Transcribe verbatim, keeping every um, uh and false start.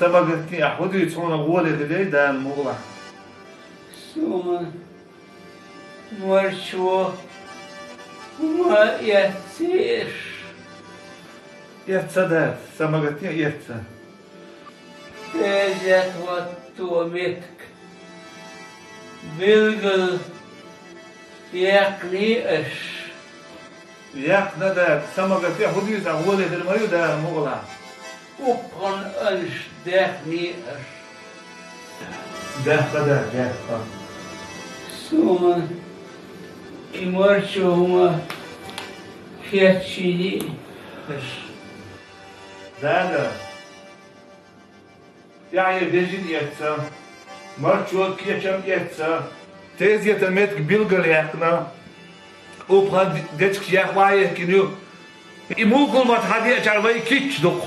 Са ма гатде, ахь хӀун дуьйцу, хьуна гӀоле хилий, Дала мукъалахь? Суна марчо хӀума эццеш. Эццац, дада, са ма гатде, эццац. Тезет хӀотто меттиг билггал яьккхиний аш? Яьккхина, дада, са ма гатде, хӀун дуьйцу, ахь гӀоле хир ма ю, Дала мукъалахь. Упханна аннаш даьхний аш? Даьхна, дада, даьхна. Суна и марчо хӀума хетчиний аш? Дада, тӀаьхье бежан эццац, марчо кечам эццац, тезета меттиг билггал яьккхина, упханна дечиг яхь охьа а яьккхина ю. И мулкул ма-тӀа хьадеачара вай кийча ду-кх.